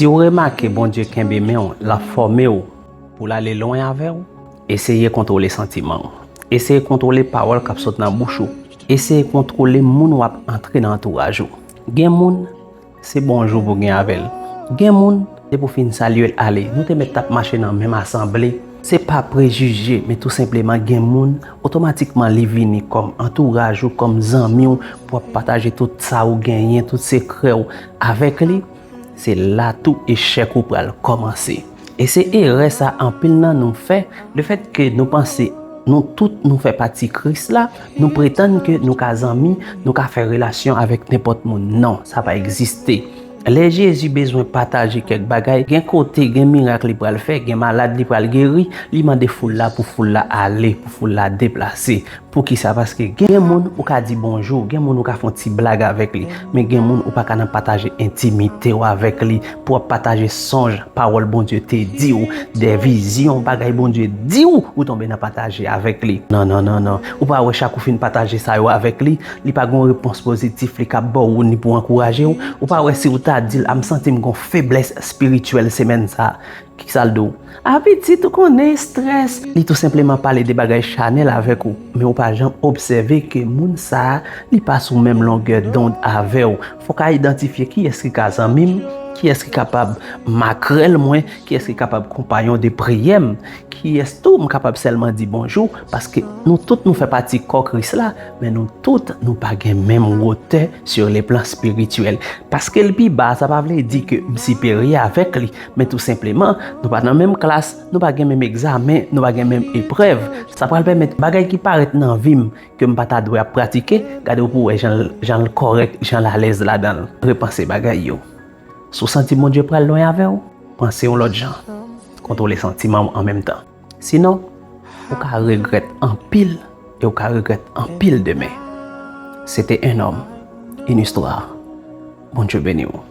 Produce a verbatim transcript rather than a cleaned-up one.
Si w remake Bondye kenbe men w, l ap fòme w pou l ale lwen avè w, eseye kontwole santiman w. Eseye kontwole pawòl k ap sot nan bouch ou. Eseye kontwole moun w ap antre nan antouraj ou. Gen moun, se bonjou pou gen avè l. Gen moun, depi w fin salye l ale. Nou te mèt t ap mache nan menm asanble. Se pa prejije, men tou senpleman gen moun, otomatikman li vini kòm antouraj ou, kòm zanmi w, pou w ap pataje tout sa ou genyen, tout sekrè w avèk li. Se la tou echèk ou pral kòmanse. E se erè sa anpil nan nou fè, lefètke nou panse nou tout nou fè pati Kris la, nou pretann ke nou ka zanmi, nou ka fè relasyon avèk nenpòt moun. Non, sa pa egziste. Lè Jezi bezwen pataje kèk bagay, gen kote, gen mirak li pral fè, gen malad li pral geri, li mande foul la pou foul la ale, pou foul la deplase. Poukisa? Paske gen moun ou ka di bonjou, gen moun ou ka fè yon ti blag avèk li, men gen moun ou pa ka nan pataje entimite w avèk li, pou w ap pataje sonj, pawòl Bondye te di w, de vizyon, bagay Bondye di w, ou tonbe nan pataje avèk li. Non, non, non, non. Ou pa wè chak ou fin pataje sa yo avèk li, li pa gen yon repons pozitif li ka ba w ni pou ankouraje w. Ou pa wè si w ta di l, a m santi m gen yon feblès espirityèl semèn sa a. Kisa l di w? A pitit, ou konnen estrès. Li tou senpleman pale de bagay chanèl avèk ou, men ou pa janm obsève ke moun sa a, li pa sou menm longè dond avè w. Fòk a idantifye kiyès ki ka zanmi m, kiyès ki kapab makrèl mwen, kiyès ki kapab konpayon de priyè m, kiyès tou m kapab sèlman di bonjou, paske nou tout nou fè pati kò Kris la, men nou tout nou pa gen menm wotè sur le plan spirityèl. Paske l pi ba, sa pa vle di ke m siperyè avèk li, men tou senpleman, nou pa nan menm klas, nou pa gen menm egzamen, nou pa gen menm eprèv. Sa pral pèmèt bagay ki parèt nan vi m ke m pa ta dwe ap pratike, gade w pou w wè jan l, jan l kòrèk, jan l alèz ladan l. Repanse bagay yo. Si w santi Bondye pral lwen avè w, panse yon lòt jan. Kontwole santiman w an menm tan. Sinon, ou ka regrèt anpil e ou ka regrèt anpil demen. C'était un homme, une histoire. Bondye beni w.